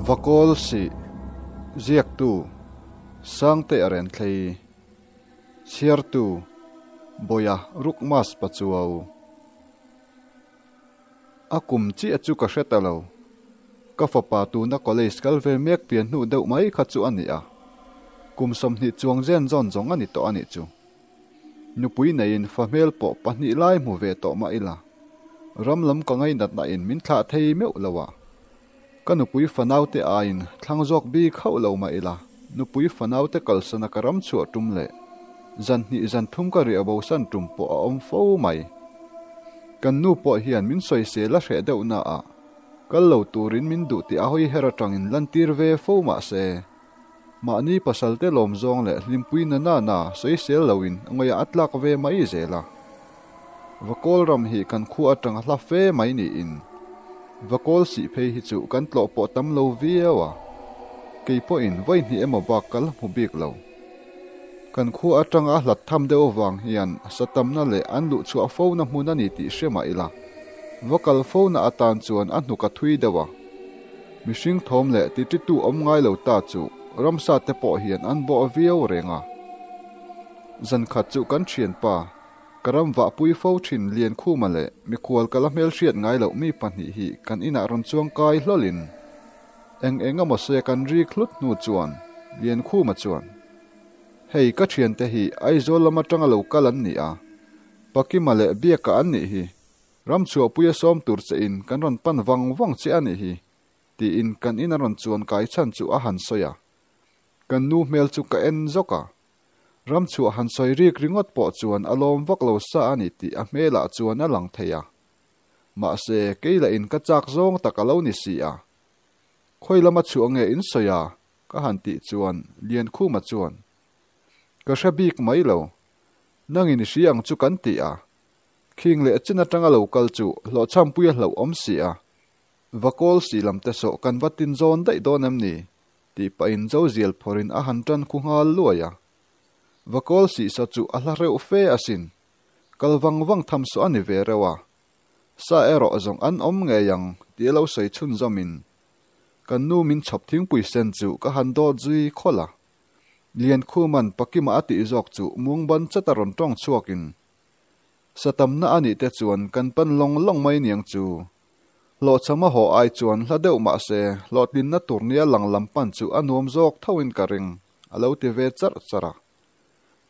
Vakawl Sih, Ziaktu, Sangte a Renthlei, Chhiartu, Bawia Rukmas Pachuau. A kum chiah chu ka hre ta lo. Ka fapa tuna college kal ve mek pian hnu deuh mai kha chu a ni a. Kum 20 chuang zen zawn zawng a ni tawh a nih chu. Nupui neiin fa hmel pawh pahnih lai hmu ve tawh mah ila, ram lam ka ngainatna in min thlah thei meuh lo a. Ka nupui fanaute aiin thlang zawk bik hauh lo mah ila, nupui fanaute kalsana ka ram chhuah tum leh zan hnih zan thum ka riah bosan tum pawh a awm fo mai. Kan nu pawh hian min sawisel a hreh deuh naah kal lo turin min duh tih a hawi her atangin lantir ve fo mah se, mahni pasalte lawm zawng leh hlimpui na na na sawisel loin ngawiah a tlak ve mai zel a. Vakawl ram hi kan khua atang a hla fe mai niin Vakawl sih phei hi chu kan tlawh pawh tam lo viau a, kei pawhin vawi hnih emaw bak ka la hmu bik lo. Kan khua atanga a hlat tham deuh avang hian sa tamna leh an luh chhuah fo na hmun a ni tih hre mah ila, va kal fo na atan chuan a hnuk a thui deuh a. Mihring thawm leh tititu awm ngai lo ta chu ramsa te pawh hian an bawh viau reng a. Zan khat chu kan thianpa Ka ram vahpui fo thin Liankhuma leh mikhual ka la hmelhriat ngai loh mi pahnih hi kan inah rawn chuang kai hlawlin eng eng emaw se kan rik hlut hnu chuan Liankhuma chuan, Hei ka thiante hi Aizawl lam atanga lo kal an ni a, Pakima leh Biaka an nih hi, ram chhuahpuia sawm tur che in kan rawn pan vang vang che a nih hi, tiin kan ina rawn chuan kai chhan chu a han sawi a. Kan nu hmel chu ka en zawk a. Ram chhuah han sawi rik ringawt pawh chuan a lawm vak lo sa a ni tih a hmelah chuan a lang thei a. Mahse, kei lah in ka chak zawng tak a lo ni si a. Khawi lama chhuah nge in sawi a? ka han tih chuan Liankhuma chuan, Ka hre bik mai lo. Nangin i hria ang chu kan ti a. Khing leh chin atanga lo kal chu hlawhchhampui a hlauh awm si a. Va kawl si lam te sawh kan va tin zawn daih dawn em ni? Tih pahin Zozial phawrhin a han tan khu nghal luai a. Va kawl sihsa chu a hla reuh fe asin. Kal vang vang tham saw a ni ve reuh a. Sa erawh zawng an awm ngei ang tih a lo sawi chhunzawmin kan nu min chhawp thingpui sen chu ka han dawt zui khawlh a. Liankhuman Pakima a tih zawk chu muangban chat a rawn tawng chhuakin sa tamna a nih te chuan kan pan lawng lawng mai niang chu. Hlawhchham a haw ai chuan hla deuh mah se hlawhtlinna tur nia lang lam pan chu a nuam zawk thoin ka ring, a lo ti ve charh charh a.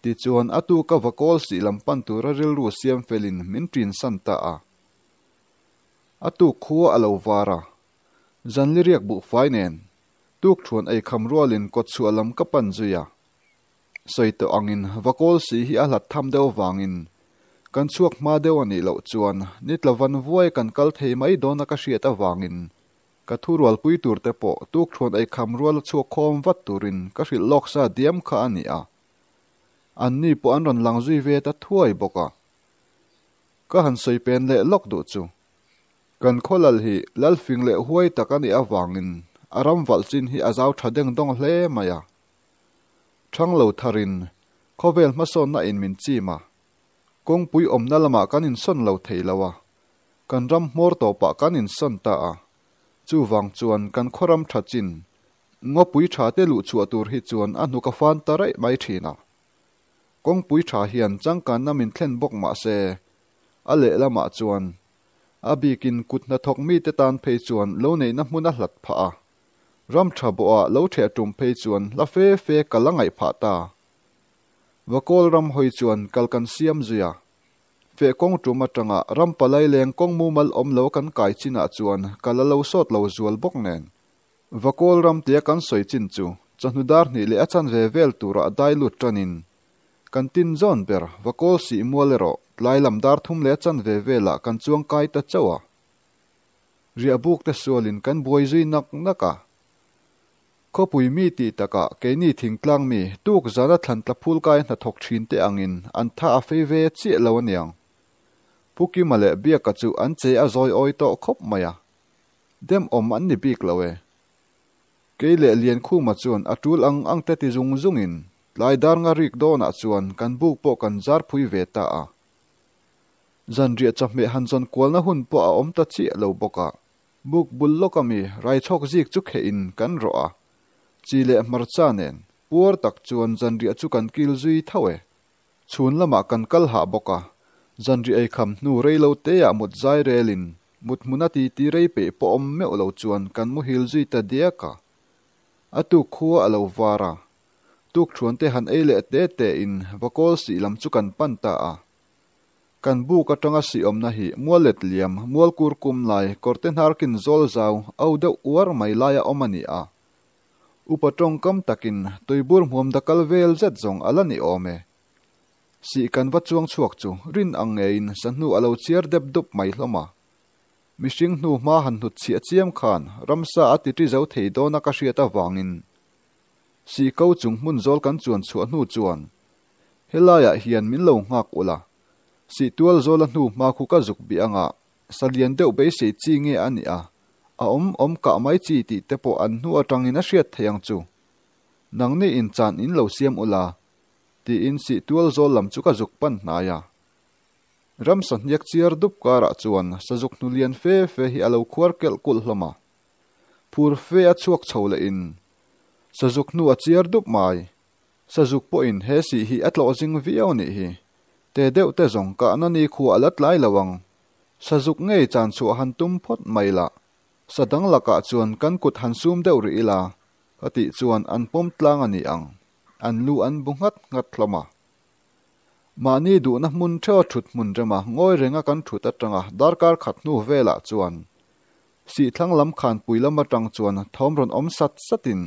Tichuan a tuka va kawl sih lam pan tura rilru siam felin min ṭin san ta a. A tuk khua a lo var a, zanli riak buhfai nen tuk thuan ei kham rualin kawtchhuah lam ka pan zui a. Sawi tawh angin va kawl si hi a hlat tham deuh vangin kan chhuak hma deuh a nih loh chuan ni tlavan vuai kan kal thei mai dawn a ka hriat avangin ka thurualpui tur te pawh tukthuan ei kham rual a chhuak khawm vat turin ka hrilh lawk sa diam kha a ni a. Anni pawh an rawn lang zui ve ta thuai bawk a. Ka han sawi pen leh lawk duh chu. Kan khaw lal hi lalfing leh huai tak a nih avangin a ram valh chin hi a zau tha deng dawng hle mai a. Thang lo tharin khawvel hmasawnna in min chim a, kawngpui awmna lamah kan insawn lo thei lo a, kan ram hmawr tawpah kan insawn ta a, chuvang chuan kan khaw ram tha chin, ngawpui tha te luh chhuah tur hi chuan a hnuk a fan ta raih mai thin a. Kawngpui tha hian changkanna min thlen bawk mah se, a lehlamah chuan a bikin kut hnathawk mite tan phei chuan lo neihna hmun a hlat phah a. Ram tha bawhah lo theh tum phei chuan hla fe fe kal a ngaih phah ta. Vakawl ram hawi chuan kal kan siam zui a. Feh kawng tum atanga ram palai leng kawng mumal awm lo kan kai chinah chuan kal a lo sawt lo zual bawk nen. Vakawl ram tia kan sawi chin chu chawhnu dar hnih leh a chanve vel turah dai lut tanin kan tin zawn ber Vakawl sih mual erawh tlai lam dar thum leh a chanve velah kan chuang kai ta chauh a. Riahbuk te sualin kan buai zui nak nak a. Khawpui mi tih takah keini thingtlang mi tuk zana thlan tla phul kai hnathawk thin te angin an tha a fei ve chiah lo aniang. Pu Kima leh Biaka chu an che a zawi awi tawh khawp mai a. Dem awm an ni bik lo e. Kei leh Liankhuma chuan a tul ang ang te ti zung zungin tlai dar nga rik dawnah chuan kan buk pawh kan zar phui ve ta a. Zanriah chawhmeh han zawn kualna hun pawh a awm ta chiah lo bawk a. Buk bul lawk ami raichhawk zik chu kheh in kan rawh a, chi leh hmarcha nen puar tak chuan zanriah chu kan kil zui tho e. Chhun lamah kan kal hah bawk a, zanriah ei kham hnu rei lo te ah mut zai rel in mut hmun a ti ti rei peih pawh awm meuh lo chuan kan muhil zui ta diak a. A tuk khua a lo var a, tuk thuan te han ei leh te te in vakawl sih lam chu kan pan ta a. Kan buk atanga sih awmna hi mual let liam, mual kur kum lai, kawrte hnar kin zawl zau, au deuh uar mai laia awm a ni a. Upa tawngkam takin tuibur hmuam dakal vel zet zawng a la ni awm e. Sih kan va chuang chhuak chu rin ang ngeiin sahnu a lo chiar dep dup mai hlawm a. Mihring hnu hma han hnut chhiah chiam khan ramsa a ti ṭi zo thei dawna ka hriat avangin sih ko chung hmun zawl kan chuan chhuah hnu chuan helaiah hian min lo nghak ula, sih tual zawla hnu hma khu ka zuk bih anga sa lian deuh beisei chi nge a nih a, a awm awm kah mai chi tih te pawh an hnu atangin a hriat thei ang chu. Nangni in chan in lo siam ula, tiin sih tual zawl lam chu ka zuk pan hnai a. Ramsa hniak chiar dup karah chuan sazuk hnu lian fe fe hi a lo khuar kelh kulh hlawm a. Phur fe a chhuak chho leh in sazuk hnu a chiar dup mai. Sazuk pawhin he sih hi a tlawh zing viau nih hi. Te deuh te zawng kahna ni khua a la tlai lo ang. Sazuk ngei chan chhuah han tum phawt mai lah. Sa dang lakah chuan kan kut han sum deuh rih ila ka tih chuan an pawm tlang a ni ang. An lu an bu nghat nghat hlawm a. Mahni duhna hmun theuh a thut hmun rema ngawi renga kan thut atanga darkar khat hnu velah chuan sihthlang lam khanpui lam atang chuan thawm rawn awm sat satin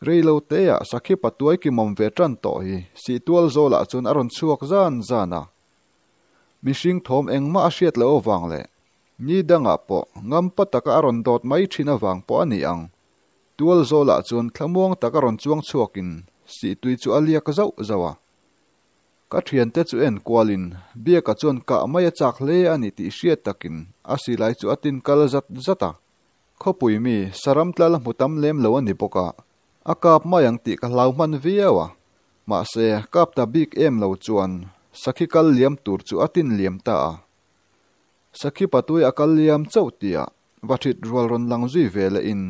reilo teah sakhi patuai kimawm ve tan tawh hi sihtual zawlah chuan a rawn chhuak zan zan a. Mihring thawm engmah a hriat loh avang leh ni dangah pawh ngampa taka a rawn dawt mai thin avang pawh a ni ang. Tual zawlah chuan thlamuang taka rawn chuang chhuakin sihtui chu a liak zauh zauh a. Ka thiante chu en kualin Biaka chuan kah mai a chak hle a ni tih hriat takin a silai chu a tin kal zat zat a. Khawpui mi saram tlal a hmu tam lem lo a ni bawk a, a kap mai ang tih ka hlau hman viau a. Mahse, kap ta bik em lo chuan sakhi kal liam tur chu a tin liam ta a. Sakhi patui a kal liam chauh tia va thit rual rawn lang zui ve leh in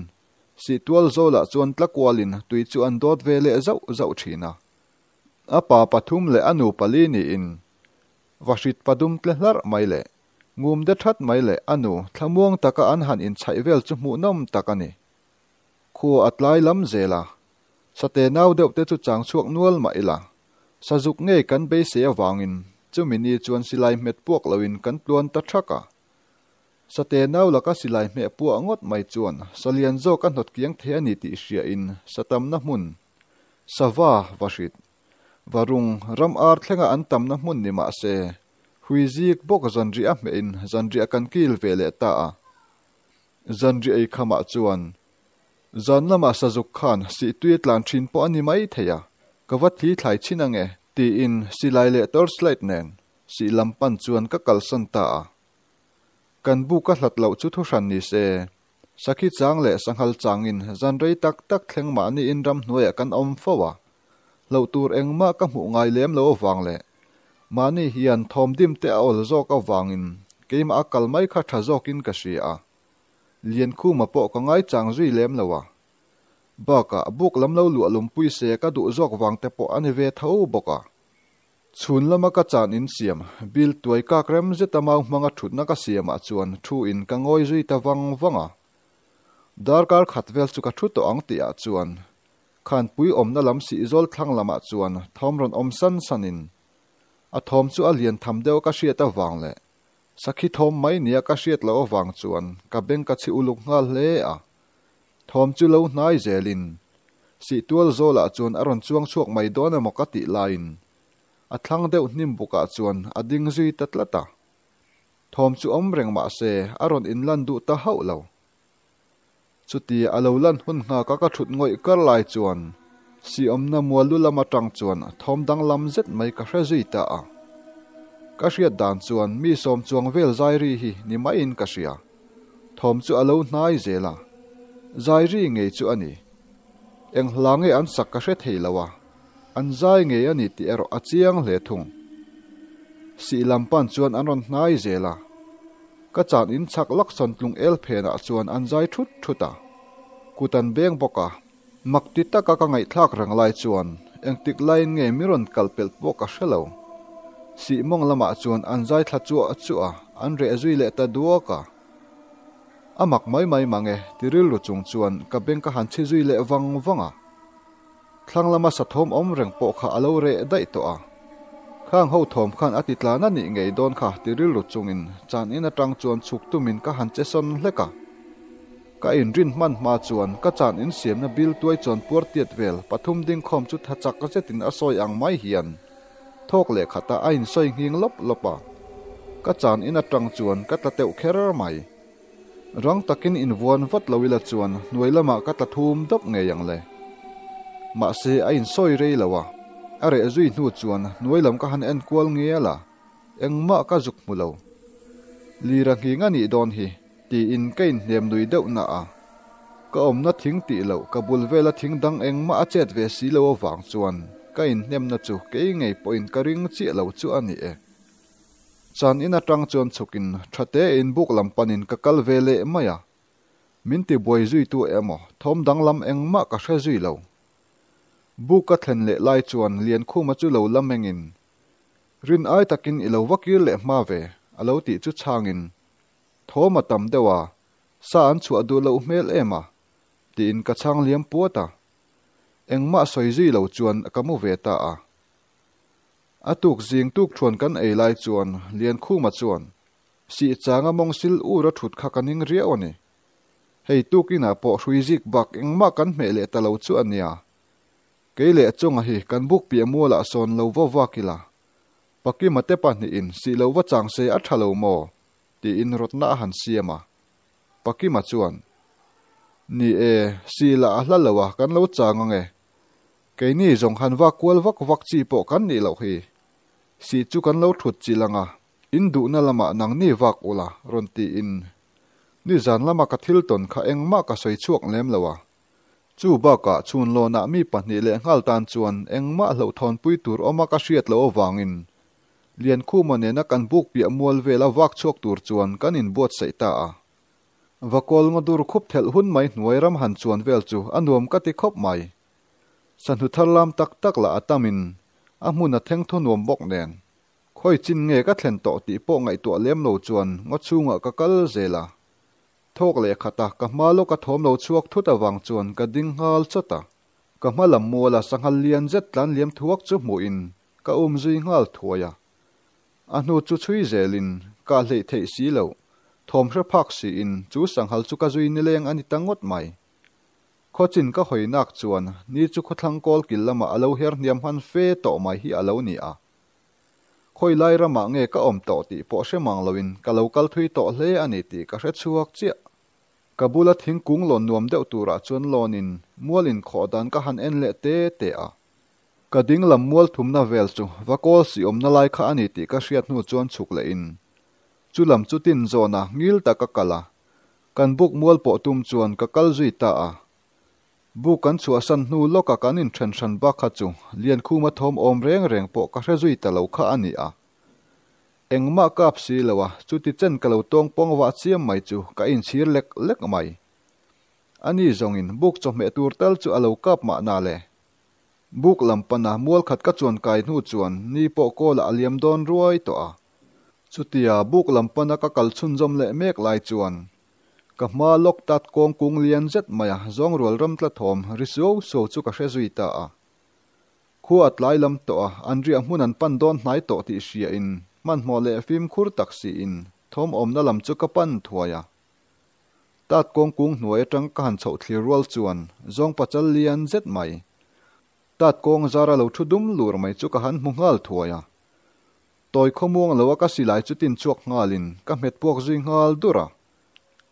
sihtual zawlah chuan tla kualin tui chu an dawt ve leh zauh zauh thin a. A pa pathum leh a nu pali niin va hrit padum tle hlarh mai leh ngum de that mai leh a nu thlamuang taka an han inchhaih vel chu hmuhnawm tak a ni. Khua a tlai lam zel a, sate nau deuh te chu chang chhuak nual mah ila, sazuk ngei kan beisei avangin chumi ni chuan silai hmet puak loin kan tluan ta thak a. Sate nau laka silai hmeh puah ngawt mai chuan salian zawk a hnawt kiang thei a ni tih hriain satamna hmun, sava, vahrit, varung, ram ar thlenga an tamna hmun ni mah se, huizik bawk zanriah a hmehin zanriah kan kil ve leh ta a. Zanriah ei khamah chuan zan lamah sazuk khan sihtui a tlan thin pawh a ni mai thei a, ka va thli thlai chhin ange tiin silai leh torchlight nen sih lam pan chuan ka kalsan ta a. Kan buk a hlat loh chu thuhran ni se, sakhi chang leh sanghal changin zan rei tak tak thleng mahniin ramhnuaiah kan awm fo a, hlauh tur engmah ka hmuh ngai lem lo avang leh mahni hian thawmdim te a awl zawk avangin keimah a kal mai kha tha zawkin ka hria a, Liankhuma pawh ka ngaichang zui lem lo a. Bakah buk lam lo luah lumpui se ka duh zawk vang te pawh a ni ve tho bawk a. Chhun lama ka chan in siam, bil tuai kak rem zeta mau hmanga thutna ka siamah chuan thu in ka ngawi zui ta vang vang a. Darkar khat vel chu ka thu tawh ang tihah chuan khanpui awmna lam sihzawl thlang lamah chuan thawm rawn awm san san in a thawm chu a lian tham deuh ka hriat avang leh sakhi thawm mai nia ka hriat loh avang chuan ka beng ka chhi uluk nghal hle a. Thawm chu lo hnai zelin sihtual zawlah chuan a rawn chuang chhuak mai dawn emaw ka tih laiin a thlang deuh hnim bukah chuan a ding zui ta tlat a. Thawm chu awm reng mah se a rawn inlan duh ta hauh lo. Chuti a lo lan hun nghaka ka thut ngawih kar lai chuan sihawmna mual lu lam atang chuan thawm danglam zet mai ka hre zui ta a. Ka hriat dan chuan mi sawm chuang vel zairi hi ni maiin ka hria. Thawm chu a lo hnai zel a, zairi ngei chu a ni. Eng hla nge an sak ka hre thei lo a, an zai ngei a ni tih erawh a chiang hle thung. Sih lam pan chuan an rawn hnai zel a. Ka chan in chhak lawk sawn tlung el phenah chuan an zai thut thut a, kut an beng bawk a. Mak ti taka ka ngaihthlak reng lai chuan engtik laiin nge mi rawn kal pelh pawh ka hre lo. Sihmawng lamah chuan an zai thla chuah chuah a, an reh zui leh ta duak a. A mak mai mai mang e, ti rilru chung chuan ka beng ka han chhi zui leh vang vang a. Thlang lama sathawm awm reng pawh kha a lo reh daih tawh a. Khang ho thawm khan a ti tlan a nih ngei dawn kha ti rilru chungin chan in atang chuan chhuk tumin ka han che sawn hlek a. Ka inrin hman hma chuan ka chan in siamna bil tuai chuan puar tiat vel pathum ding khawm chu tha chak zetin a sawi ang mai hian thawk leh khatah a insawi nghing lawp lawp a. Ka chan in atang chuan ka tla teuh kher mai. Rang takin invuan vat lo ila chuan hnuai lamah ka tla thum dawp ngei ang le. Mahse a insawi rei lo a, a reh zui hnu chuan hnuai lam ka han en kual ngial a, engmah ka zuk hmu lo. Lira nghing a nih dawn hi tiin ka inhnem nui deuh na a. Ka awmna thing tih loh ka bul vela thing dang engmah a chet ve si lo avang chuan ka inhnemna chu kei ngei pawhin ka ring chiah lo chu a ni e. Chan in atang chuan chhukin tha tein buk lam panin ka kal ve leh mai a. Min ti buai zui tu emaw thawm danglam engmah ka hre zui lo. Buk ka thlen leh lai chuan Liankhuma chu lo la mengin, Rin ai takin i lo va kir leh hma ve, a lo tih chu chhangin, Thawm a tam deuh a, sa an chhuah duh loh hmel em a, tiin ka chhang liam puat a. Engmah sawi zui lo chuan ka mu ve ta a. A tuk zing tuk thuan kan ei lai chuan Liankhuma chuan, Sih changa mawng sil ur a thut kha ka ning riau a ni. Hei tuk inah pawh hrui zik bak engmah kan hmeh leh ta lo chu a nia. Kei leh chunga hi kan buk piah mualah sawn lo va vak ila. Pakima te pahnihin sih lo va chang se a tha lo maw? tiin rawtna a han siam a. Pakima chuan, Ni e, sih lah a hla lo a kan lo chang ange. Keini zawng han vak kual vak vak chi pawh kan nih loh hi. Sih chu kan lo thut chilh ang a, in duhna lamah nangni vak ula rawn tiin. Nizan lama ka thil tawn kha engmah ka sawi chhuak lem lo a. Chu bakah chhun lawnah mi pahnih leh nghal tan chuan engmah hlauhthawnpui tur awma ka hriat loh avangin Liankhuma nena kan buk piah mual vela vak chhuak tur chuan kan inbuatsaih ta a. Vakawl ngaw dur khup thelh hun mai hnuai ram han chuan vel chu a nuam ka ti khawp mai. Sahnu thar lam tak tak lah a tamin a hmun a theng thaw nuam bawk nen. Khawi chin nge ka thlen tawh tih pawh ngaihtuah lem lo chuan ngaw chhungah ka kal zel a. Thawk leh khat a ka hma lawka thawm lo chhuak thut avang chuan ka ding nghal chawt a. Ka hma lam muala sanghal lian zet tlan liam thuak chu hmuhin ka um zui nghal thuai a. A hnu chu chhui zelin ka hleih theih si loh, thawm hre phak siin chu sanghal chu ka zui nileng a ni ta ngawt mai. Khawchin ka hawi nak chuan ni chu khawthlang kawl kil lamah a lo her hniam hman fe tawh mai hi a lo ni a. Khawi lai ramah nge ka awm tawh tih pawh hre mang loin ka lo kal thui tawh hle a ni tih ka hre chhuak chiah. Ka bula thingkung lawn nuam deuh turah chuan lawnin mual inkhawh dan ka han en leh te te a. Ka ding lam mual thumna vel chu va kawl si awmna lai kha a ni tih ka hriat hnu chuan chhuk leh in chu lam chu tin zawn a ngil tak a kal a, kan buk mual pawh tum chuan ka kal zui ta a. Buk kan chhuahsan hnu lawka kan inthen hran bak kha chu Liankhuma thawm awm reng reng pawh ka hre zui ta lo kha a ni a. Engmah kap si lo a, chuti chen ka lo tawng pawng vah chiam mai chu ka inchhir lek lek mai. Ani zawngin buk chawhmeh tur tal chu a lo kap mahna le. Buk lam pana mual khat ka chuan kai hnu chuan ni pawh kawlah a liam dawn ruai tawh a. Chutia buk lam pana ka kal chhunzawm leh mek lai chuan ka hma lawk tat kawng kung lian zet maia zawngrual ram tla thawm ri suau suau chu ka hre zui ta a. Khua a tlai lam tawh a, an riah hmun an pan dawn hnai tawh tih hriain hmanhmawh leh fimkhur tak siin thawm awmna lam chu ka pan thuai a. Tat kawng kung hnuai atang ka han chhoh thlir rual chuan zawng pachal lian zet mai. Tat kawng zara lo thu dum lur mai chu ka han hmu nghal thuai a. Tawi khawmuang lo a ka silai chu tin chhuak nghalin ka hmet puak zui nghal dur a.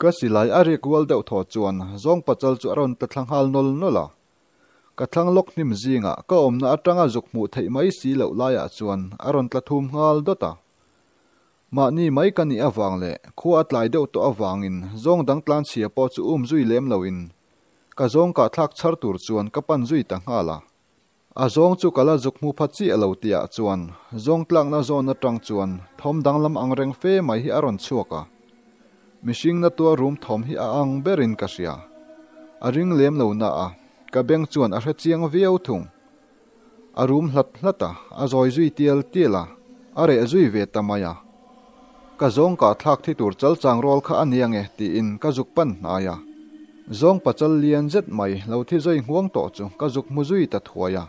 Ka silai a rik rual deuh thaw chuan zawng pachal chu a rawn ta thla nghal nawl nawl a. Ka thlang lawk hnim zingah ka awmna atanga zuk hmuh theih mai si loh laiah chuan a rawn tla thum nghal dawt a. Mahni mai ka nih avang leh khua a tlai deuh tawh avangin zawng dang tlan chhia pawh chu um zui lem loin ka zawng kah thlak chhar tur chuan ka pan zui ta nghal a. A zawng chu ka la zuk hmu pha chiah lo tihah chuan zawng tlakna zawn atang chuan thawm danglam ang reng fe mai hi a rawn chhuak a. Mihring na tuar rum thawm hi a ang berin ka hria. A ring lem lo na a, ka beng chuan a hre chiang viau thung. A rum hlat hlat a, a zawi zui tial tial a, a reh zui ve ta mai a. Ka zawng kah thlak thi tur chal chang rual kha a nia nge tiin ka zuk pan hnai a. Zawng pachal lian zet mai lo thi zui nghuang tawh chu ka zuk hmu zui ta thuai a.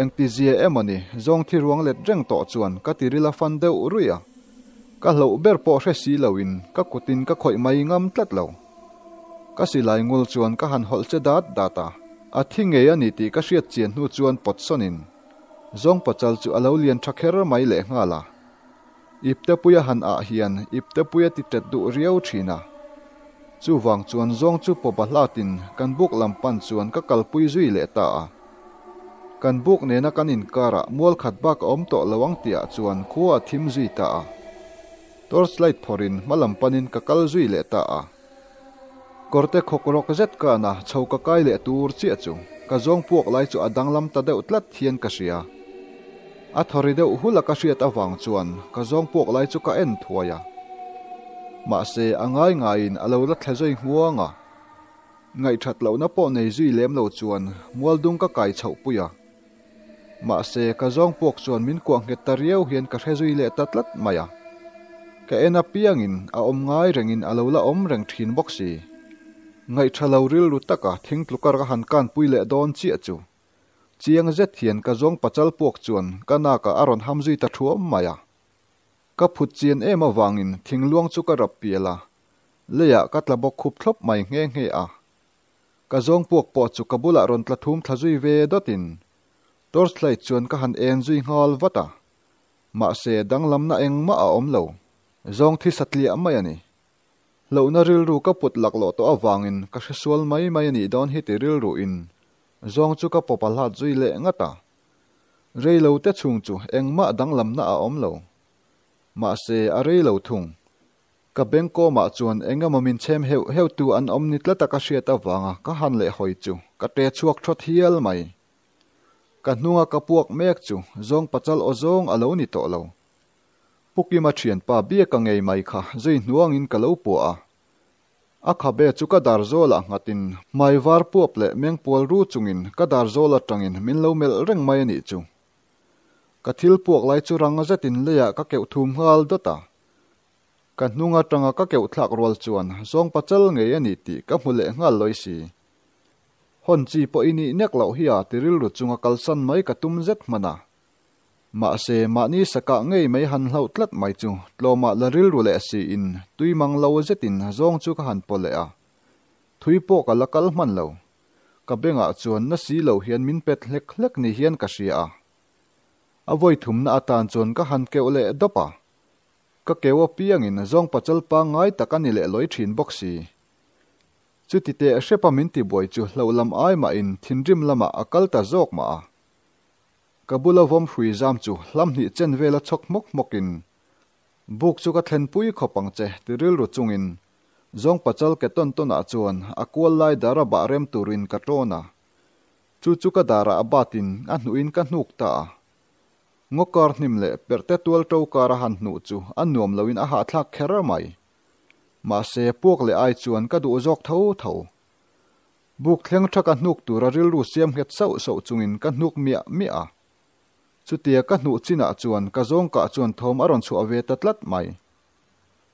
Engtizia emawni zawng thi ruang let reng tawh chuan ka tiril a fan deuh ruih a. Ka hloh ber pawh hre si loin ka kutin ka khawih mai ngam tlat lo. Ka silai ngul chuan ka han hawlh che dat dat a, a thi ngei a ni tih ka hriat chian hnu chuan pawt sawnin zawng pachal chu a lo lian tha kher mai lehnghal a. Iptepuia han ah hian Iptepuia ti tet duh riau thin a. Chuvang chuan zawng chu pawpa hlatin kan buk lam pan chuan ka kalpui zui leh ta a. Kan buk nena kan inkarah mual khat bak a awm tawh lo ang tihah chuan khua a thim zui ta a. Torchlight phawrhin hma lam panin ka kal zui leh ta a. Kawrte khawk rawk zet kana chho ka kai leh tur chiah chu ka zawng puak lai chu a danglam ta deuh tlat hian ka hria. A thawri deuh hula ka hriat avang chuan ka zawng puak lai chu ka en thuai a. Mahse a ngai ngaiin a lo la thle zui nghuang a. Ngaihthat lohna pawh nei zui lem lo chuan mualdung ka kai chhoh pui a. Mahse, ka zawng puak chuan min kuah nghet ta riau hian ka hre zui leh ta tlat mai a. Ka en apiangin a awm ngai rengin a lo la awm reng thin bawk si. Ngaihtha lo rilru taka thing tlukar ka han kanpui leh dawn chiah chu. Chiang zet hian ka zawng pachal puak chuan ka nakah a rawn ham zui ta thuam mai a. Ka phut chian em avangin thingluang chu ka rap pial a, leiah ka tla bawk khup thlawp mai nghe nghe a. Ka zawng puak pawh chu ka bulah rawn tla thum thla zui ve dawtin torchlight chuan ka han en zui nghal vat a, mahse danglamna engmah a awm lo. Zawng thi satliah mai a ni. Hlauhna rilru ka put laklawh tawh avangin ka hresual mai mai a nih dawn hi ti rilruin zawng chu ka pawp a hlat zui leh ngat a. Reilo te chhung chu engmah danglamna a awm lo. Mahse a reilo thung. Ka bengkawmah chuan eng emaw min chhem heuh heuh tu an awm ni tlat a ka hriat avanga ka han leh hawi chu ka ṭe chhuak ṭhawt hial mai. Ka hnunga ka puak mek chu zawng pachal aw zawng a lo ni tawh lo. Pu Kima ṭhianpa biaka ngei mai kha zui hnuangin ka lo puah a. A khabe chu ka dar zawlah nghatin hmai var puap leh mengpual ru chungin ka dar zawl aṭangin min lo melh reng mai a nih chu. Ka thil puak lai chu rang zetin leiah ka keuh thum nghal dawt a. Ka hnung atanga ka keuh thlak rual chuan zawng pachal ngei a ni tih ka hmu leh nghal lawi si. Hawn chi pawh i nih nek loh hi a ti rilru chunga kalsan mai ka tum zet hman a. Mahse, mahni sakah ngei mai han hlauh tlat mai chu tlawmah la rilru leh siin tui mang lo zetin zawng chu ka han paw leh a. Thui pawh ka la kal hman lo. Ka bengah chuan na si lo hian min pet hlek hlek ni hian ka hria a. A vawi thumna atan chuan ka han keuh leh dawp a. Ka keu apiangin zawng pachal pangngai tak a ni leh lawi thin bawk si. Chuti teh hrepa min tibuai chu hloh lam ai mahin thinrim lamah a kal ta zawk mah a. Ka bula vawm hrui zam chu hlam hnih chen vela chhawk hmawk hmawkin, Buk chu ka thlenpui khawp ang che ti rilru chungin zawng pachal ke tawn tawnah chuan a kual lai dara bah rem turin ka tawn a. Chu chu ka darah a batin a hnuhin ka hnuk ta a. Ngaw kar hnim leh perhte tual to kar a han hnuh chu a nuam loin a hahthlak kher mai. Mahse, puak leh ai chuan ka duh zawk tho tho. Buk thleng tha ka hnuk tura rilru siam nghet sauh sauh chungin ka hnuk miah miah a. Chutia ka hnuh chinah chuan ka zawng kah chuan thawm a rawn chhuah ve ta tlat mai.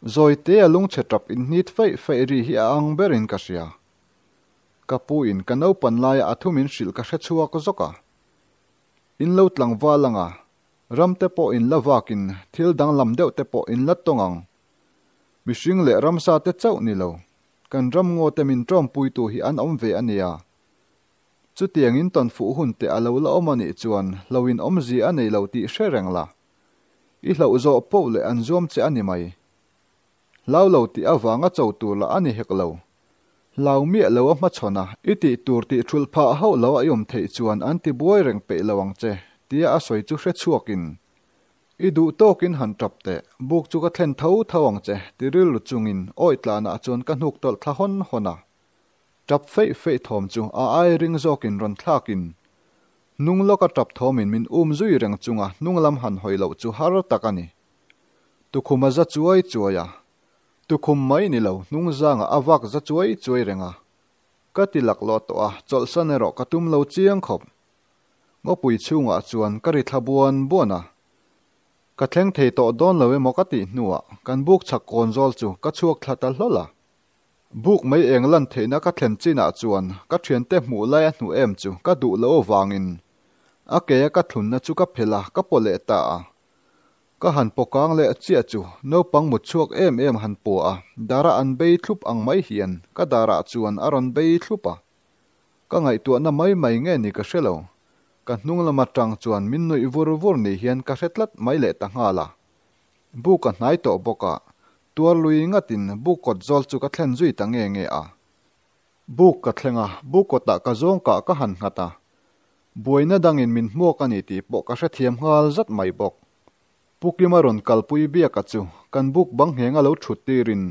Zawi te a lungchhe tap inhnit feih feih ri hi a ang berin ka hria. Ka pu in ka naupan laia a thu min hrilh ka hre chhuak zawk a. In lo tlangval ang a, ram te pawh in la vakin thil danglam deuh te pawh in la tawng ang. Mihring leh ramsa te chauh ni lo, kan ram ngaw te min tawmpuitu hi an awm ve a nia. Chutiang in tawn fuh hun te a lo la awm a nih chuan hlo in awmzia a nei lo tih hre reng la. I hloh zawh poh leh an zuam che a ni mai. Hlau lo tih avanga cho tur lah a ni hek lo. Hlau miah lo a hmachhawn a, i tih tur tih thulh phah hauh lo a i awm theih chuan an ti buai reng peih lo ang che, tia a sawi chu hre chhuakin, I duh tawkin han tap teh, buk chu ka thlen tho tho ang che, ti rilru chungin awi tlanah chuan ka hnuk tawlh thla hawn hawn a. Tap feih feih thawm chu a ai ring zawkin rawn thlakin, hnung lawka tap thawmin min um zui reng chunga hnung lam han hawi loh chu har tak a ni. Tukhum a za chuai chuai a. Tukhum mai ni lo, hnungzangah a vak za chuai chuai reng a. Ka ti laklawh tawh a, chawlhsan erawh ka tum lo chiang khawp. Ngawpui chhungah chuan ka ri thla buan buan a. Ka thleng thei tawh dawn lo emaw ka tih hnuah kan buk chhak kawn zawl chu ka chhuak thla ta hlawl a. Buk mai eng lan theihna ka thlen chinah chuan ka thiante hmuh lai a hnu em chu ka duh loh avangin a ke a ka thlunna chu ka phelh a, ka paw leh ta a. Ka han paw kang leh chiah chu naupang mut chhuak em em han pua a, dara an bei thlup ang mai hian ka darah chuan a rawn bei thlup a. Ka ngaihtuahna mai mai nge ni ka hre lo. Ka hnung lam atang chuan min nuih vur vur ni hian ka hre tlat mai leh ta nghal a. Buk a hnai tawh bawk a, tuar lui ngatin buk kawt zawl chu ka thlen zui ta nge nge a. Buk ka thleng a, buk kawtah ka zawng kah ka han nghat a. Buaina dangin min hmuak a ni tih pawh ka hrethiam nghal zat mai bawk. Pu Kima rawn kalpui biaka chu kan buk bang nghenga lo thut tirin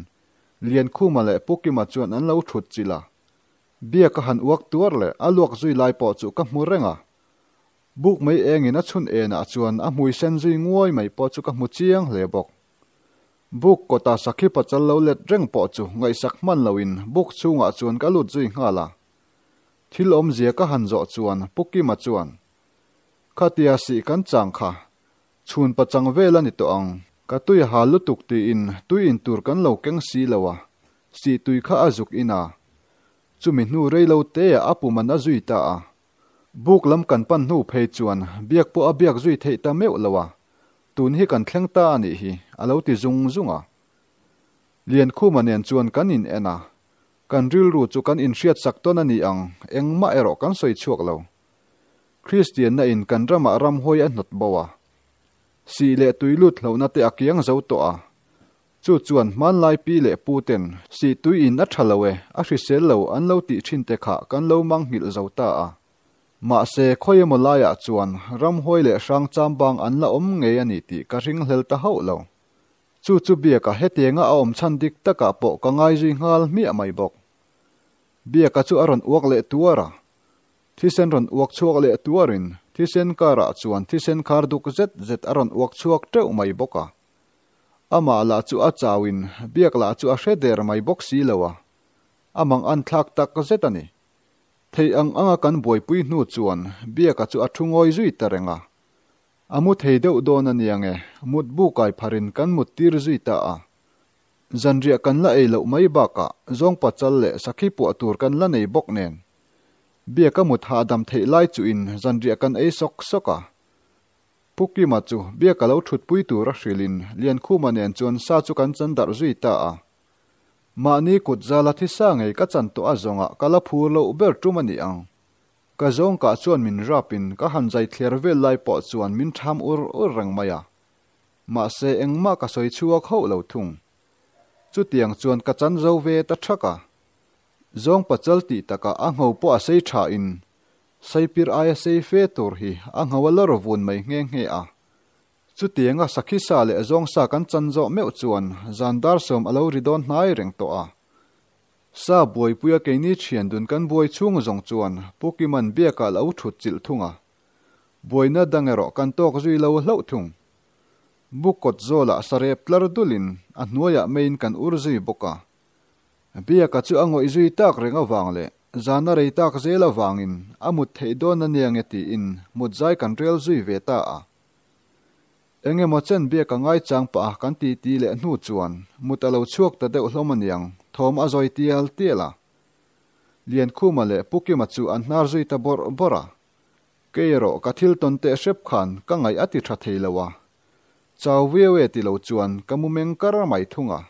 Liankhuma leh Pu Kima chuan an lo thut chilh a. Biaka han uak tuar leh a luak zui lai pawh chu ka hmu reng a. Buk mai engin a chhun enah chuan a hmui sen zui nguai mai pawh chu ka hmu chiang hle bawk. Buk kawta sakhi pachal lo let reng pawh chu ngaihsak hman loin buk chhungah chuan ka lut zui nghal a. Thil awmzia ka han zawh chuan Pu Kima chuan, Khatia sih kan chang kha, chhun pachang vel a ni tawh ang. Ka tui a hal lutuk tiin tui in tur kan lo keng si lo a, sih tui kha a zuk in a. Chumi hnu rei lo teah a pum an a zui ta a. Buk lam kan pan hnu phei chuan biak pawh a biak zui theih ta meuh lo a, tun hi kan thleng ta a nih hi, a lo ti zung zung a. Liankhuma nen chuan kan in en a, kan rilru chu kan inhriatsak tawn a ni ang, engmah erawh kan sawi chhuak lo. Kristianna in kan ramah ramhuai a hnawt bo a, sih leh tui lut hlauhna te a kiang zo tawh a, Chu chuan hmanlai pi leh pu ten sih tui in a tha lo e, a hrisel lo an lo tih thin te kha kan lo mang nghilh zo ta a. Mahse, khawi emaw laiah chuan ramhuai leh hrang chambang an la awm ngei a ni tih ka ringhlel ta hauh lo. Chu chu Biaka hetianga a awm chhan dik takah pawh ka ngai zui nghal hmiah mai bawk. Biaka chu a rawn uak leh tuar a. Thisen rawn uak chhuak leh tuarin thisen karah chuan thisen khar duk zet zet a rawn uak chhuak teuh mai bawk a. Amah lah chu a chauin biak lah chu a hre der mai bawk si lo a, a mang an thlak tak zet a ni. Theih ang anga kan buaipui hnu chuan biaka chu a thu ngawi zui ta reng a. A mu thei deuh dawn a nia nge, mut bu kai pharin kan mut tir zui ta a. Zanriah kan la ei loh mai bakah zawng pachal leh sakhi puah tur kan la nei bawk nen. Biaka mut hahdam theih lai chuhin zanriah kan ei sawk sawk a. Pu Kima chu biak a lo thutpui tur a hrilhin Liankhuma nen chuan sa chu kan chan darh zui ta a. Mahni kut zala thi sa ngei ka chan tawh a zawngah ka la phur loh ber tum a ni ang. Ka zawng kah chuan min rapin ka han zai thler vel lai pawh chuan min tham ur ur reng mai a. Mahse engmah ka sawi chhuak hauh lo thung. Chutiang chuan ka chan zo ve ta thak a. Zawng pachal tih takah a ngho pawh a sei thain Saipir aia sei fe tur hi a ngho a lawr vun mai nghe nghe a. Chutianga sakhi sa leh zawng sa kan chan zawh meuh chuan zan dar sawm a lo ri dawn hnai reng tawh a. Sa buaipuia keini thian dun kan buai chhung zawng chuan Pu Kiman biakah lo thut chilh thung a. Buaina dang erawh kan tawk zui lo hlauh thung. Buk kawt zawlah sarep tlar dulin a hnuaiah meiin kan ur zui bawk a. Biaka chu a ngawih zui tak reng avang leh zana rei tak zel avangin a mut theih dawn a nia nge tiin mut zai kan rel zui ve ta a. Eng emaw chen Biaka ngaichang pah a kan titi leh hnu chuan mut a lo chhuak ta deuh hlawm aniang thawm a zawi tial tial a. Liankhuma leh Pu Kima chu an hnar zui ta bawrh bawrh a. Kei erawh ka thil tawn teh hrep khan ka ngaih a ti tha thei lo a. Chau viau e ti lo chuan ka mu meng kar mai thung a.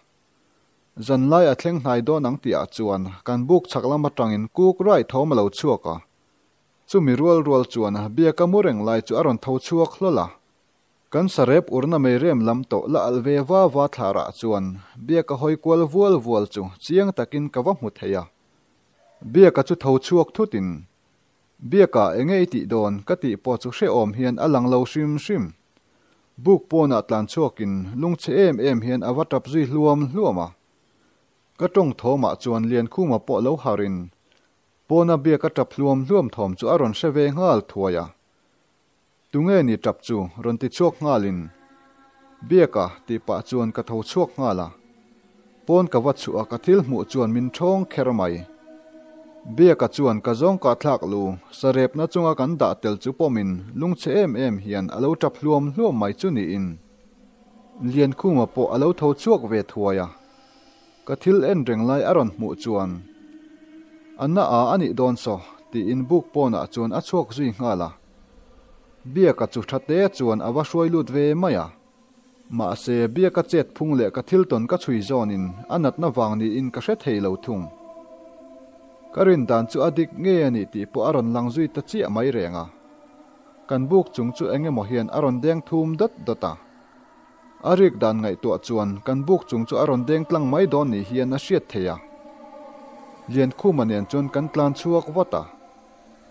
Zanlai a thleng hnai dawn ang tihah chuan kan buk chhak lam atangin kuk rai thawm a lo chhuak a. Chumi rual rual chuan biaka mu reng lai chu a rawn tho chhuak hlawl a. Kan sarep urna mei rem lam tawh la alh ve va va thlarah chuan biaka hawi kual vual vual chu chiang takin ka va hmu thei a. Biaka chu tho chhuak thutin, Biaka enge i tih dawn ka tih pawh chu hrehawm hian a lang lo hrim hrim. Buk pawnah tlan chhuakin lungchhe em em hian a va tap zui hluam hluam a. Ka tawng thawmah chuan Liankhuma pawh lo harin pawna biak a tap hluam hluam thawm chu a rawn hre ve nghal thuai a. Tunge ni tap chu rawn ti chhuak nghalin, Biaka tih pah chuan ka tho chhuak nghal a. Pawn ka va chhuah a ka thil hmuh chuan min ṭhawng kher mai. Biaka chuan ka zawng kah thlak lu, sarepna chunga kan dah tel chu pawmin lungchhe em em hian a lo ṭap hluam hluam mai chu niin. Liankhuma pawh a lo tho chhuak ve thuai a. Ka thil en reng lai a rawn hmuh chuan, A na a a nih dawn saw, tiin buk pawnah chuan a chhuak zui nghal a. Biaka chu ṭha te chuan a va hruai lut ve mai a. Mahse, Biaka chet phung leh ka thil tawn ka chhui zawnin a natna vang niin ka hre thei lo thung. Ka rin dan chu a dik ngei a nih tih pawh a rawn lang zui ta chiah mai reng a. Kan buk chung chu eng emaw hian a rawn deng thum dawt dawt a. A rik dan ngaihtuah chuan kan buk chung chu a rawn deng tlang mai dawn ni hian a hriat thei a. Liankhuma nen chuan kan tlan chhuak vat a.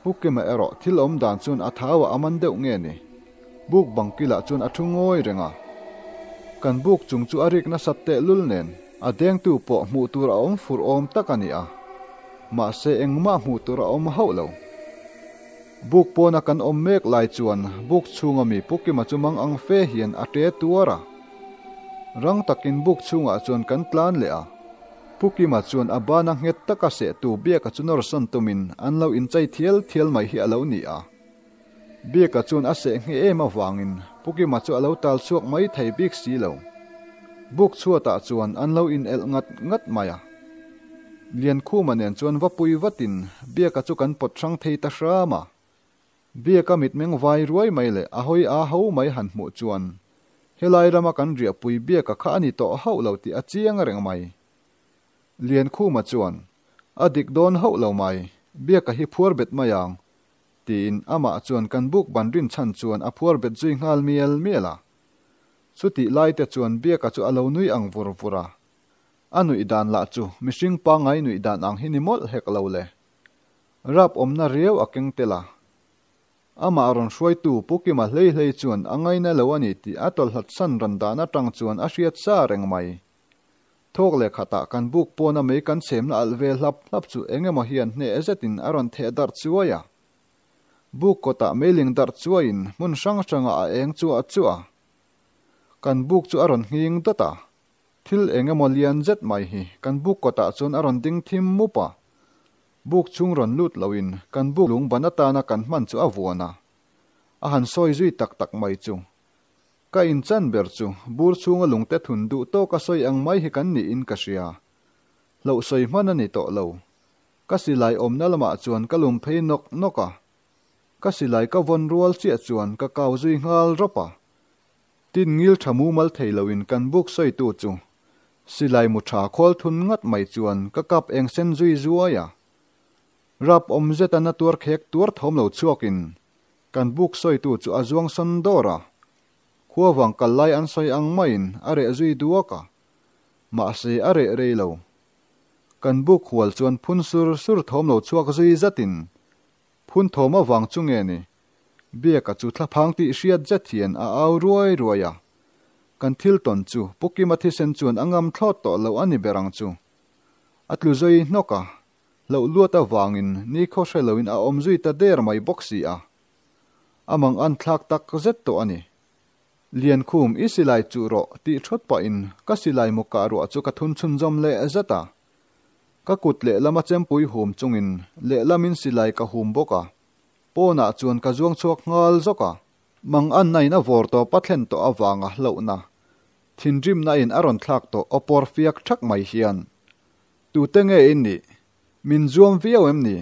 Pu Kima erawh thil awm dan chuan a thau a aman deuh nge ni? Buk bang kilah chuan a thu ngawi reng a. Kan buk chung chu a rik nasat tehlul nen a dengtu pawh hmuh tur a awm fur awm tak a ni a. Mahse engmah hmuh tur a awm hauh lo. Buk pawna kan awm mek lai chuan buk chhunga mi Pu Kima chu mang ang fe hian a ṭe tuar a. Rang takin buk chhungah chuan kan tlan leh a. Pu Kima chuan a bana nghet taka sehtu Biaka chu nawr sawn tumin an lo inchei thial thial mai hi a lo ni a. Biaka chuan a seh nghe em avangin Pu Kima chu a lo tal chhuak mai thei bik si lo. Buk chhuatah chuan an lo inelh ngat ngat mai a. Liankhuma nen chuan va pui vatin Biaka chu kan pawt hrang thei ta hram a. Biaka mitmeng vai ruai mai leh a hawi a ho mai han hmuh chuan helai rama kan riahpui Biaka kha a ni tawh hauh lo tih a chiang reng mai. Liankhuma chuan, A dik dawn hauh lo mai, Biaka hi phuar bet mai ang, tiin amah chuan kan buk ban rinchhan chuan a phuar bet zui nghal mial mial a. Chutih lai te chuan Biaka chu a lo nui ang vur vur a. A nuih dan lah chu mihring pangngai nuih dan ang hi ni mawlh hek lo le. Rap awmna riau a keng tel a. Amah rawn hruaitu Pu Kima hlei hlei chuan a ngaina lo a ni tih a tawlhlat san rawn dan atang chuan a hriat sa reng mai. Thawk leh khatah kan buk pawna mei kan chhemna alh ve hlap hlap chu eng emaw hian hneh zetin a rawn theh darh chuai a. Buk kawtah meiling darh chuaiin hmun hrang hrangah a eng chuah chuah a. Kan buk chu a rawn nghing dawt a. Thil eng emaw lian zet mai hi kan buk kawtah chuan a rawn ding thim mup a. Buk chhung rawn lut loin kan buk lung ban atana kan hman chu a vuan a, a han sawi zui tak tak mai chu. Ka inchan ber chu bur chhunga lungte thun duh tawka sawi ang mai hi kan niin ka hria. Hloh sawi hman a ni tawh lo. Ka silai awmna lamah chuan ka lum phei nawk nawk a. Ka silai ka vawn rual chiah chuan ka kau zui nghal rawp a. Tin ngil tha mumal thei loin kan buk sawitu chu silai mu tha khawl thun ngat mai chuan ka kap eng sen zui zuai a. Rap awm zeta na tuar khek tuar thawm lo chhuakin kan buk sawitu chu a zuang sawn dawr a. Khua vang kal lai an sawi ang maiin a reh zui duak a. Mahse a reh rei lo. Kan buk hual chuan phun sur sur thawm lo chhuak zui zatin phun thawm avang chu nge ni Biaka chu thlaphang tih hriat zet hian a au ruai ruai a. Kan thil tawn chu Pu Kima thisen chuan a ngam thlawt tawh lo a ni ber ang chu. A tlu zui hnawk a, hloh luat avangin nikhaw hre loin a awm zui ta der mai bawk si a. A mang an thlak tak zet tawh a ni. Liankhum, i silai chuh rawh tih thawt pahin ka silai mu kah ruah chu ka thun chhunzawm leh zet a. Ka kut lehlama chempui hum chungin lehlamin silai ka hum bawk a. Pawnah chuan ka zuang chhuak nghal zawk a, mang anna in a vawr tawp a thlen tawh avanga hlauhna, thinrimna in a rawn thlak tawh aw pawr fiak thak mai hian, Tute nge in nih? Min zuam viau em ni?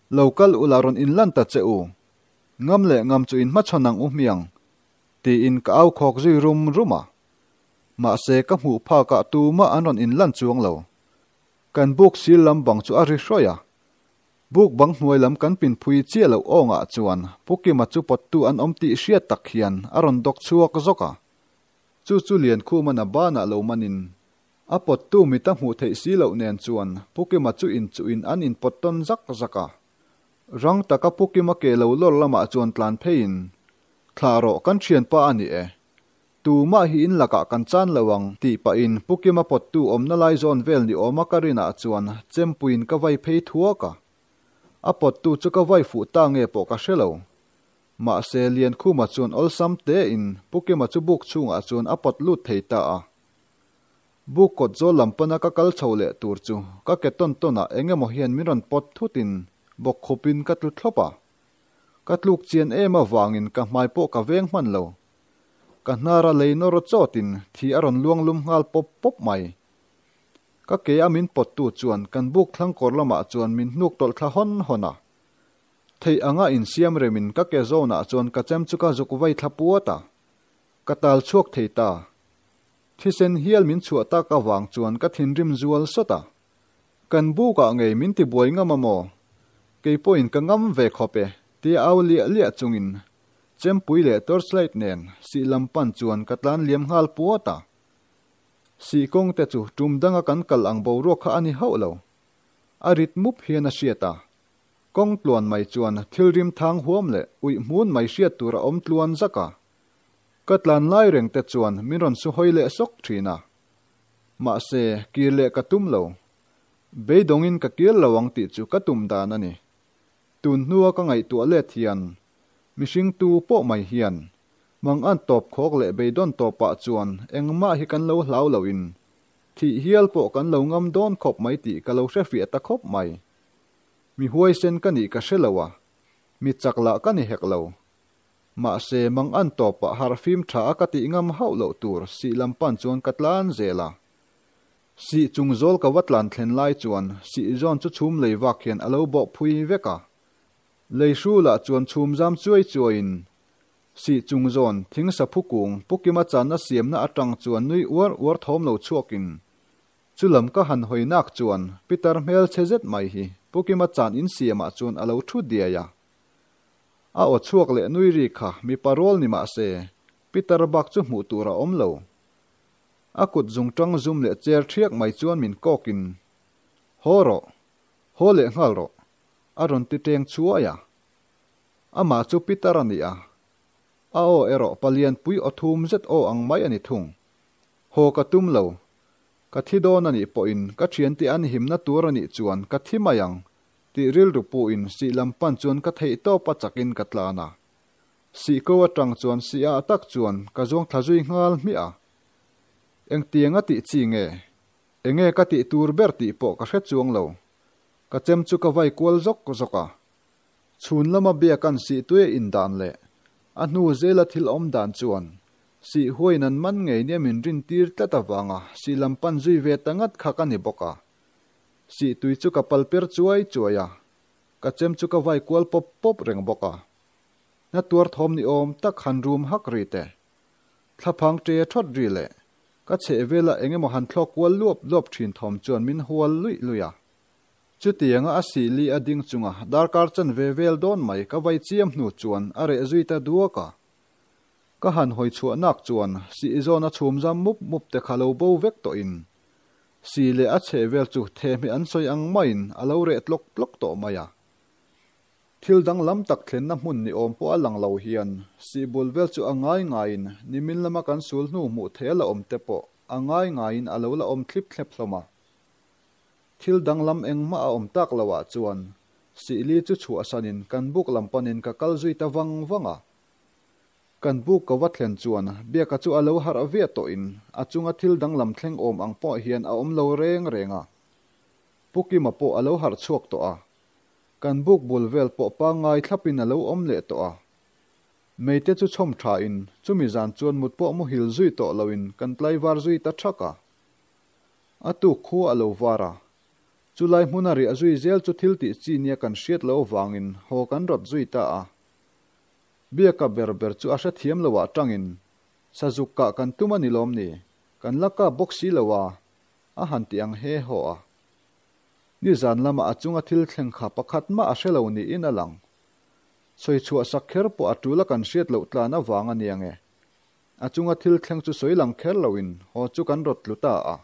Lo kal ula rawn inlan ta che u. Ngam leh ngam chu in hmachhawn ang u hmiang, tiin ka au khawk zui rum rum a. Mahse ka hmuh phakah tumah an rawn inlan chuang lo. Kan buk sil lam bang chu a ri hrawih a, Buk bang hnuai lam kan pin phui chiah loh awngah chuan Pu Kima chu pawttu an awm tih hriat tak hian a rawn dawk chhuak zawk a. Chu chu Liankhuman a banah lo manin a pawttu mit a hmuh theih si loh nen chuan Pu Kima chu inchuhin an inpawt tawn zak zak a. Rang taka Pu Kima ke lo lawr lamah chuan tlan pheiin, Thlah rawh kan thianpa a ni e. Tumah hi in lakah kan chan lo ang, tih pahin Pu Kima pawttu awmna lai zawn vel ni awma ka rinah chuan chempuiin ka vai phei thuak a. A pawttu chu ka vai fuh ta nge pawh ka hre lo. Mahse, Liankhuma chuan awlsam tein Pu Kima chu buk chhungah chuan a pawt lut thei ta a. Buk kawt zawl lam pana ka kal chho leh tur chu ka ke tawn tawn ah eng emaw hian min rawn pawt thut in bawk khup in ka tlu thlawp a. Ka tluk chian em avangin ka hmai pawh ka veng hman lo. Ka hnar a lei nawr chawt in thi a rawn luang lum nghal pawp pawp mai. Ka ke a min pawt tu chuan kan buk thlang kawr lamah chuan min hnuk tawlh thla hawn hawn a. Theih anga insiam remin ka ke zawnah chuan ka chem chu ka zuk vai thla puat a. Ka tal chhuak thei ta. Thisen hial min chhuah tak avang chuan ka thinrim zual sawt a. Kan bukah ngei min ti buai ngam a maw? Kei pawhin ka ngam ve khawp e, tia au liah liah chungin chempui leh torchlight nen sih lam pan chuan ka tlan liam nghal puat a. Sih kawng te chu tum danga kan kal ang boruak kha a ni hauh lo. A rit mup hian a hriat a. Kawng tluan mai chuan thil rim thang huam leh uih hmun mai hriat tur a awm tluan zak a. Ka tlan lai reng te chuan min rawn su hawi leh sawk thin a. Mahse, kir leh ka tum lo. Beidawngin ka kir lo ang tih chu ka tum dan a ni. Tun hnua ka ngaihtuah let hian, mihring tu pawh mai hian, mang an tawp khawk leh beidawn tawpah chuan engmah hi kan lo hlau loin, thih hial pawh kan lo ngam dawn khawp mai tih ka lo hrefiah ta khawp mai. Mi huaisen ka nih ka hre lo a, mi chak lah ka ni hek lo. Mahse, mang an tawpah harhfim tha a ka tih ngam hauh loh tur sih lam pan chuan ka tlan zel a. Sih chung zawl ka va tlan thlen lai chuan sih zawn chu chhum lei vak hian a lo bawh phui vek a. Lei hrulah chuan chhum zam chuai chuaiin sih chung zawn thing saphu kung Pukima channa siamna atang chuan nui uar uar thawm lo chhuakin chu lam ka han hawi nak chuan Pitar hmel chhe zet mai hi Pukima chan insiamah chuan a lo thu diai a. A aw chhuak leh nui ri kha mipa rual ni mah se, Peter bak chu hmuh tur a awm lo. A kut zung tang zum leh cher thiak mai chuan min kawkin, Haw rawh, haw leh nghal rawh, a rawn ti teng chhuai a. Amah chu Peter a ni a, a aw erawh palianpui aw thum zet aw ang mai a ni thung. Haw ka tum lo, ka thi dawn a nih pawhin ka thiante an himna tur a nih chuan ka thi mai ang, Tih rilru puhin sih lam pan chuan ka theih tawp a chakin ka tlan a. Sih ko atang chuan sih ah tak chuan ka zuang thla zui nghal hmiah a. Engtiang a tih chi nge? Enge ka tih tur ber tih pawh ka hre chuang lo. Ka chem chu ka vai kual zawk zawk a. Chhun lama biak an sih tui a indan leh a hnu zela thil awm dan chuan sih huain an man ngei nia min rin tir tlat avanga sih lam pan zui ve ta ngat kha ka ni bawk a. Sih tui chu ka pal per chuai chuai a, ka chem chu ka vai kual pawp pawp reng bawk a. Na tuar thawm ni awm tak han rum hak ri te, thlaphang ṭe ṭhawt ri leh ka chheh vela eng emaw han thlawk kual luap luap ṭhin thawm chuan min hual luih luih a. Chutianga a sih li a ding chunga darkar chanve vel dawn mai ka vai chiam hnu chuan a reh zui ta duak a. Ka han hawi chhuah nak chuan sih zawn a chhum zam mup mup te kha lo bo vek tawhin Si leh a chheh vel chu thehmeh an sawi ang maiin a lo reh tlawk tlawk tawh mai a. Thil danglam tak thlenna hmun ni awm pawh a lang lo hian sihbul vel chu a ngai ngaiin nimin lama kan sul hnu hmuh theih a la awm te pawh a ngai ngaiin a lo la awm thlip thlep hlawm a. Thil danglam engmah a awm tak loah chuan sihli chu chhuahsanin kan buk lam panin ka kal zui ta vang vang a. Kan buk ka va thlen chuan Biaka chu a lo harh viah tawhin a chunga thil danglam thleng awm ang pawh hian a awm lo reng reng a. Pu Kima pawh a lo harh chhuak tawh a. Kan buk bul vel pawh pangngai thlapin a lo awm leh tawh a. Meite chu chhawm thain chumi zan chuan mut pawh muhil zui tawh loin kan tlaivar zui ta thak a. A tuk khu a lo var a. Chulai hmuna riah zui zel chu thil tih chi nia kan hriat loh avangin haw kan rawt zui ta a. Biaka ber ber chu a hrethiam lo ah tangin, Sazuk kah kan tum a ni lawm ni? Kan la kap bawk si lo a, a han ti ang he haw a. Nizan lama a chunga thil thleng kha pakhat mah a hre lo niin a lang. Sawi chhuah sak kher pawh a tul a kan hriat loh tlan avang a nia nge. A chunga thil thleng chu sawi lang kher loin haw chu kan rawt tlu ta a.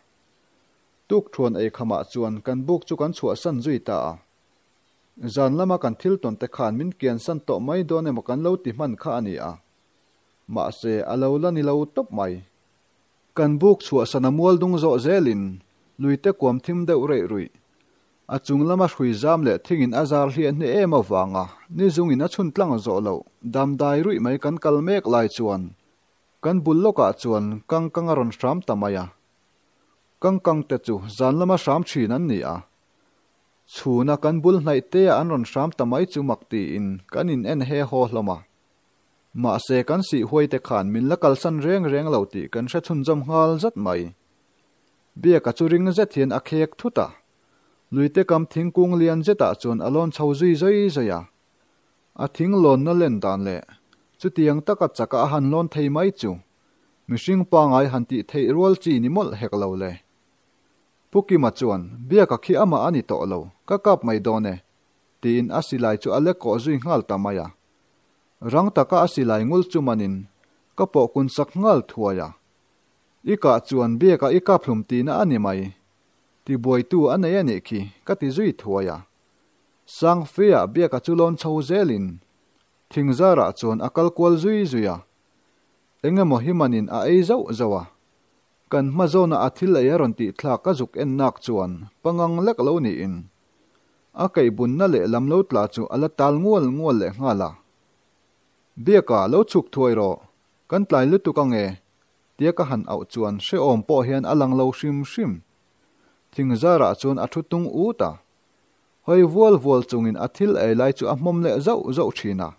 Tukthuan ei khamah chuan kan buk chu kan chhuahsan zui ta a. Zan lama kan thil tawn te khan min kiansan tawh mai dawn emaw kan lo ti hman kha a ni a. Mahse, a lo la ni lo tawp mai. Kan buk chhuahsan a mual dung zawh zelin luite kuam thim deuh reih ruih. A chung lama hrui zam leh thingin a zar hliah hne em avanga ni zungin a chhun tlang zawh loh damdai ruih mai kan kal mek lai chuan kan bul lawkah chuan kang kang a rawn hram ta mai a. Kangkang te chu zan lama hram thin an ni a. Chhuna kan bul hnaih te ah an rawn hram ta mai chu mak tiin kan in en he haw hlawm a. Mahse kan sih huai te khan min la kalsan reng reng lo tih kan hre chhunzawm nghal zat mai. Biaka chu ring zet hian a khek thut a. Luite kam thingkung lian zetah chuan a lawn chho zui zui zui a. A thing lawnna len dan leh chutiang taka chaka a han lawn thei mai chu mihring pangai han tih theih rual chi ni mawlh hek lo le. Pu Kima chuan, Biaka khi amah a ni tawh lo, ka kap mai dawn e, tiin a silai chu a lek kawh zui nghal ta mai a. Rang taka a silai ngul chu manin ka pawh kun sak nghal thuai a. I kah chuan Biaka i kap hlum tihna a ni mai. Tibuaitu a nei a nih khi, ka ti zui thuai a. Sangfia Biaka chu lawn chho zelin thingzarah chuan a kal kual zui zui a, eng emaw hi manin a ei zauh zauh a, kan hma zawna a thil ei a rawn tih thlak a zuk en nak chuan pangang lek lo niin a keihbunna leh lam lo tla chu a la tal ngual ngual leh nghal a. Biaka lo chhuk thuai rawh, kan tlai lutuk ange, tia ka han auh chuan hrehawm pawh hian a lang lo hrim hrim. Thingzarah chuan a thu tung ut a. Hawi vual vual chungin a thil ei lai chu a hmawm leh zauh zauh thin a.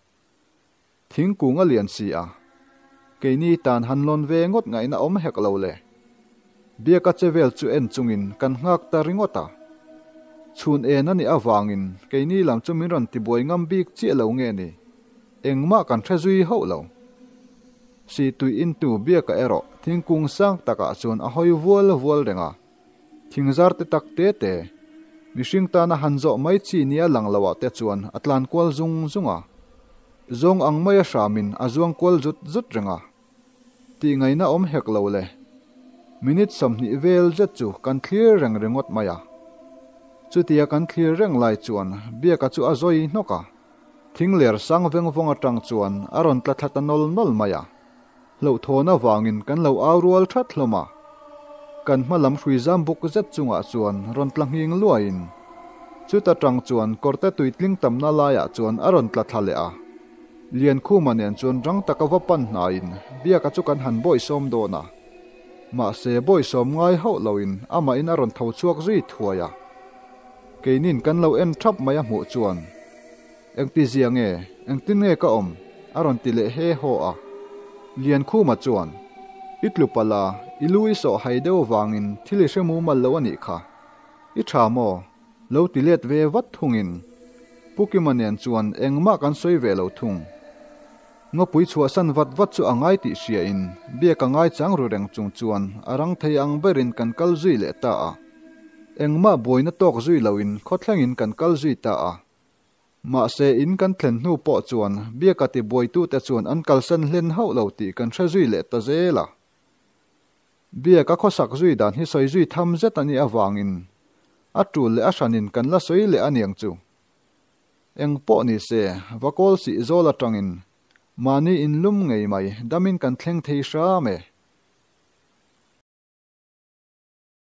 Thingkung a lian si a. Keini tan han lawn ve ngawt ngaihna awm hek lo le. Biaka che vel chu en chungin kan nghak ta ringawt a. Chhun en a nih avangin keini lam chu min rawn tibuai ngam bik chiah lo nge ni? Engmah kan hre zui hauh lo. Sihtui intu Biaka erawh thingkung sang takah chuan a hawi vual vual reng a. Thingzar te tak te te, mihring tana han zawh mai chi nia lang lo ah te chuan a tlan kual zung zung a. Zawng ang maia hramin a zuang kual zut zut reng a. Tih ngaihna awm hek lo le. Minute 20 vel zet chu kan thlir reng ringawt mai a. Chutia kan thlir reng lai chuan Biaka chu a zawi hnawk a. Thing ler sang veng vawng atang chuan a rawn tla thla ta nawl nawl mai a. Hlauhthawn avangin kan lo au rual that hlawm a. Kan hma lam hrui zam buk zet chungah chuan rawn tla nghing luaiin chuta tang chuan kawrte tui tling tamna laiah chuan a rawn tla thla leh a. Liankhuma nen chuan rang taka va pan hnaiin Biaka chu kan han bawisawm dawn a. Mahse bawisawm ngai hauh loin amahin a rawn tho chhuak zui thuai a. Keinin kan lo en thap mai a hmuh chuan Engti zia nge? Engtin nge ka awm? a rawn ti leh he haw a. Liankhuma chuan, I tlu palh a, i lu i sawh hai deuh avangin thil i hre mumal lo a nih kha. I tha maw? Lo ti let ve vat thungin Pu Kima nen chuan engmah kan sawi ve lo thung. Ngawpui chhuahsan vat vat chu a ngai tih hriain biak a ngai chang ru reng chung chuan a rang thei ang berin kan kal zui leh ta a. Engmah buaina tawk zui loin khawthlengin kan kal zui ta a. Mahse in kan thlen hnu pawh chuan biaka tibuaitute chuan an kalsan hlen hauh lo tih kan hre zui leh ta zel a. Biaka khawsak zui dan hi sawi zui tham zet a nih avangin a tul leh a hranin kan la sawi leh a niang chu. Eng pawh ni se, va kawl sih zawl atangin mahni inlum ngei mai damin kan thleng thei hram e.